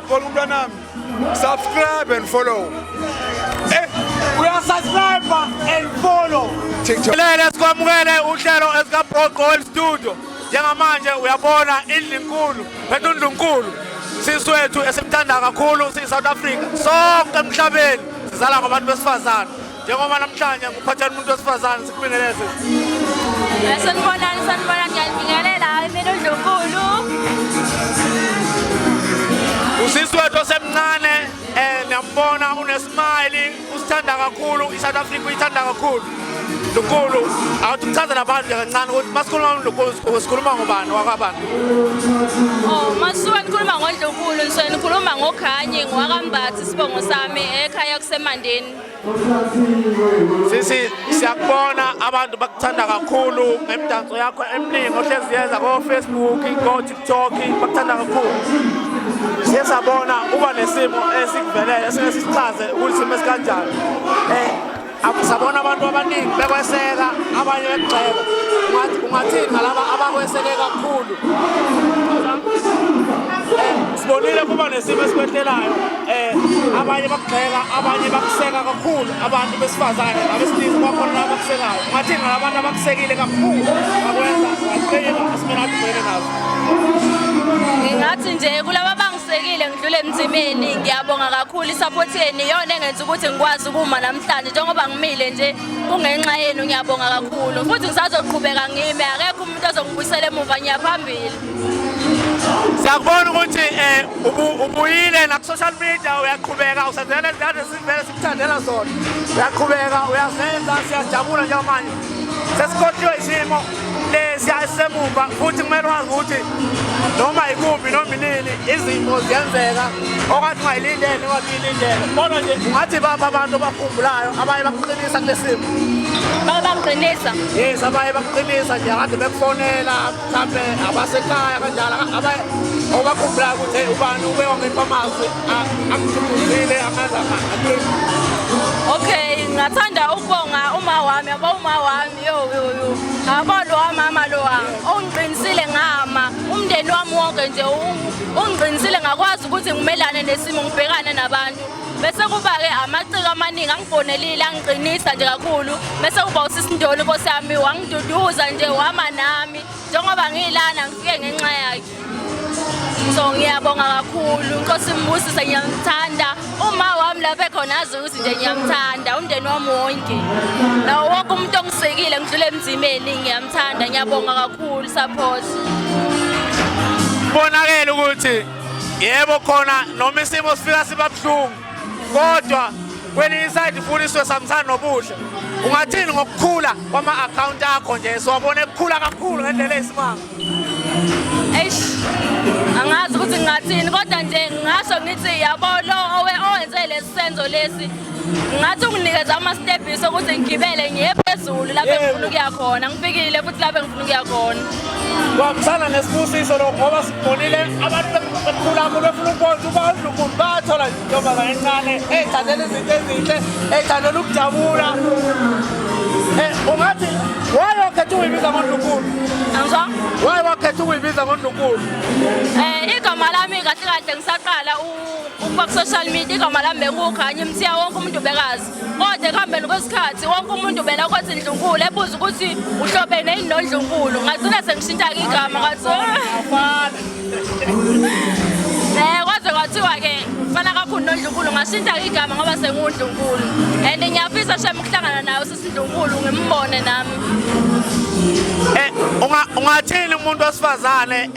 Bhola umntwanami. Subscribe and follow. Eh, uyasubscribe and follow. TikTok. Lele sikwamukele uhlelo esikaBroqo Studio. Njengamanje uyabona indlinkulu, phethe undlunkulu. Sisi wethu esimthanda kakhulu siyi South Africa. Sonke emhlabeni sizala ngabantu besifazane. Njengoba namhlanje ngiphathela umuntu wesifazane sikubingeleze. Sanibonani, sanibonani, ngiyanibingelela. Hayi mina uNdlunkulu. Usisi wethu osemncane niyambona unesmile, usithanda kakhulu, iSouth Africa uyithanda kakhulu. Ndlunkulu, awuthi kuchaza nabantu nje kancane ukuthi masikhuluma ngoNdlunkulu sikhuluma ngobani wakabani? Oh, masuke nikhuluma ngoNdlunkulu, nisuke nikhuluma ngoKhanyi, ngowakaMbathi isibongo sami ekhaya kuseMandeni. Sisi siyakubona abantu bakuthanda kakhulu ngemidanso yakho eminingi ohlezi yenza ko-Facebook, ko-TikTok, bakuthanda kakhulu. Siye sabona uba nesimo esikuvelele esingeke sisichaze ukuthi isimo esikanjani. Sabona abantu abaningi bekweseka, abanye bekugxeka. Ungathini ngalaba abakweseke kakhulu? Sibonile kuba nesimo esikwehlelayo abanye bakugxeka abanye bakuseka kakhulu abantu besifazane nabesilisa kwakhona laba abakusekayo. Ungathini ngalabantu abakusekile kakhulu bakwenza waqina esimeni ade ubhekene naso? Ngingathi nje kulaba abangisekile ngidlule emzimeni, ngiyabonga kakhulu isupport yenu iyona engenza ukuthi ngikwazi ukuma namhlanje njengoba ngimile nje kungenxa yenu, ngiyabonga kakhulu futhi ngisazoqhubeka ngime, akekho umuntu ozongibuyisela emuva, ngiya phambili. Siyakubona ukuthi ubuyile na social media uyaqhubeka usenzela izinto esivele sikuthandela zona. Uyaqhubeka uyazenza, siyajabula njengamanje. Sesikhohliwe isimo lesiya esisemuva futhi kumele wazi ukuthi noma ikuphi noma inini izinto ziyenzeka okwathi ungayilindele okwathi uyilindele. Kodwa nje ungathi bapha abantu abakhumbulayo abaye bakuqinisa kule simo. Baye bangiqinisa. Yes, abaye bakuqinisa nje akade bekufonela mhlampe abasekhaya kanjalo abaye obakhumbulayo ukuthi hey ubani ube wangipha amazwi angiduduzile angenza ngaqina. Okay, ngingathanda ukubonga uma wami, yabo uma wami, yo yo yo. Yabo lo mama lo ungiqinisile ngama, umndeni wami wonke nje ungiqinisile ngakwazi ukuthi ngimelane nesimo ngibhekane nabantu. Bese kuba-ke amaciko amaningi angifonelile angiqinisa nje kakhulu. Bese kuba usisi Ndoni Nkosi yami wangiduduza nje wama nami njengoba ngilana ngifike ngenxa yakhe. So ngiyabonga kakhulu, Nkosi imbusise, ngiyamthanda. Uma wami lapha ekhona azi ukuthi nje ngiyamthanda, umndeni wami wonke. Nawo wonke umuntu ongisekile ngidlule emzimeni ngiyamthanda, ngiyabonga kakhulu support. Kubonakele ukuthi yebo khona noma isimo sifika siba buhlungu kodwa kwelinye isayidi futhi isuke sihambisana nobuhle. Ungathini ngokukhula kwama-akhawunti akho nje siwabona ekukhula kakhulu ngendlela eyisimanga? Eish, angazi ukuthi ngingathini kodwa nje ngingasho ngithi yabo lo owenze lesi senzo lesi ngathi unginikeza ama-stebhisi okuthi ngigibele ngiye phezulu lapho engifuna ukuya khona, ngifikile futhi lapho engifuna ukuya khona. Kuhambisana nesibusiso lokho ngoba sibonile abantu bekhula kakhulu befuna ukubona ukuthi uba uNdlunkulu bayathola intombazane encane eyithandela izinto ezinhle eyithandela ukujabula. Ungathi why wakhetha ukuyibiza ngoNdlunkulu? Angizwa? Why wakhetha ukuyibiza ngoNdlunkulu? Igama lami kahle kahle ngisaqala ukuba ku-social media, igama lami benguKhanyi Mthiya, wonke umuntu ubekazi. Kodwa ekuhambeni kwesikhathi wonke umuntu ubelokhu ethi Ndlunkulu, ebuza ukuthi uhlobene yini noNdlunkulu. Ngagcina sengishintsha-ke igama kwathiwa kwaze kwathiwa-ke fana kakhulu noNdlunkulu, ngashintsha-ke igama ngoba senguNdlunkulu. And ngiyafisa shem ukuhlangana naye usisi Ndlunkulu ngimbone nami. Ungathini umuntu wesifazane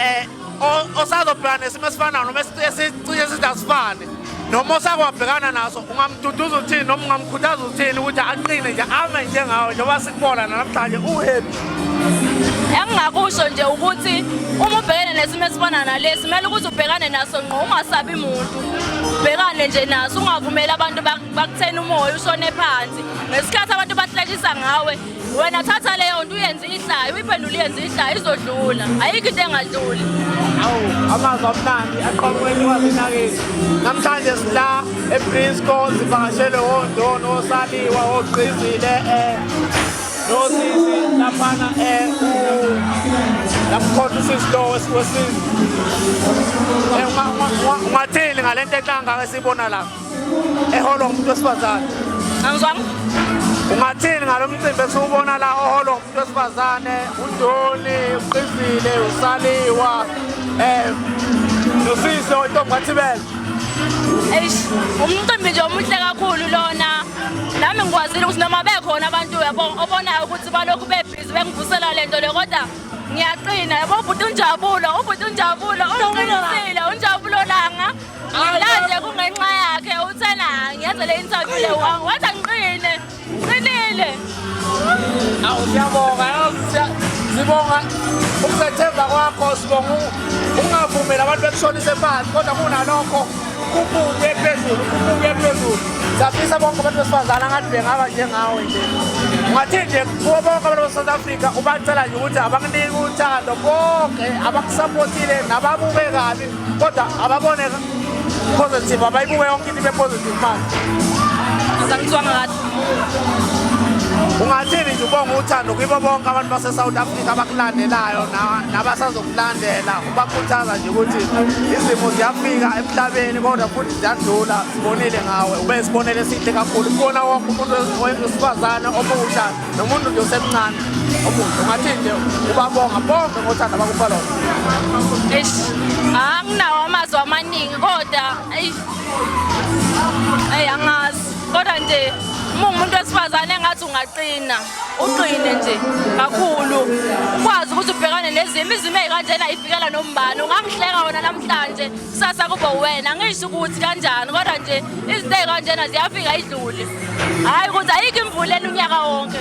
osazobhekana nesimo esifanayo noma esicishe sithi asifane noma osakwabhekana naso, ungamduduza uthini noma ungamkhuthaza uthini ukuthi aqine nje ame njengawe njengoba sikubona namhlanje uhappy? Engingakusho nje ukuthi uma ubhekene nesimo esifana nalesi kumele ukuthi ubhekane naso ngqo, ungasabi muntu, ubhekane nje naso, ungavumeli abantu bakuthene umoya ushone phansi. Ngesikhathi abantu bahlekisa ngawe, wena thatha leyo nto uyenze ihlaya, uyiphendule uyenze ihlaya, izodlula, ayikho into engadluli. Awu, amazwi amnandi aqhamuka entombazeni yakithi. Namhlanje sila eBriscoe sivakashelwe oNdoni, oSaliwa, oGqizile nosisi laphana Lamkhonto usisi lo wesizwe. Ungathini ngale nto enhlanga esiyibona la eholwa ngumuntu wesifazane? Angizwanga. Ungathini ngalo mcimbi esiwubona la oholwa ngumuntu wesifazane, uNdoni, uQizile, uSaliwa, nosisi intombi kaThibela? Eish, umcimbi nje omuhle kakhulu lona. Nami ngikwazile ukuthi noma bekhona abantu yabo obonayo ukuthi balokhu bebhizi bengivusela le nto le, kodwa ngiyaqina yabo. Ubhuti uNjabulo, ubhuti uNjabulo ungiqinisile, uNjabulo Langa. La nje kungenxa yakhe, uthena ngiyenze le interview le, wathi angiqine, qinile. Awu, siyabonga, yazi sibonga ukuzethemba kwakho, sibonga ukungavumeli abantu bekushonise phansi, kodwa kunalokho kubuke phezulu, kubuke phezulu. Siyafisa bonke abantu besifazane angathi bengaba njengawe nje. Ungathi nje kubo bonke abantu base-South Africa, ubacela nje ukuthi abakunike uthando bonke, abakusapotile nababuke kabi, kodwa ababone positive, abayibuke yonke into ibe positive manje. Angizwanga kahle. Ungathini nje ubonga uthando kubo bonke abantu base-South Africa abakulandelayo nabasazokulandela, ubakhuthaza nje ukuthi izimo ziyafika emhlabeni kodwa futhi ziyadlula. Sibonile ngawe, ube isibonelo esihle kakhulu kubona wonke umuntu wesifazane omusha nomuntu nje osemncane omusha. Ungathini nje ubabonga bonke ngothando abakupha lona? Eish, anginawo amazwi amaningi, kodwa eish, eyi, angazi, kodwa nje uma ungumuntu wesifazane engathi ungaqina, uqine nje kakhulu, ukwazi ukuthi ubhekane nezimo, izimo ey'kanjena ifikela nombani. Ungangihleka wona namhlanje, kusasa kube wena. Angisho ukuthi kanjani, kodwa nje izinto ey'kanjena ziyafika idlule, hhayi ukuthi ayikho imvula unyaka wonke.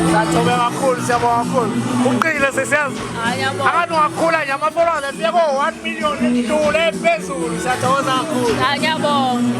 Siyathobe kakhulu, siyabonga kakhulu. Uqinile, sesiyazi. Hhayi, ngiyabonga. Akathi ungakhula nje ama-followers afike ko-1 million, idlule phezulu. Siyathokoza kakhulu. Hhayi, ngiyabonga.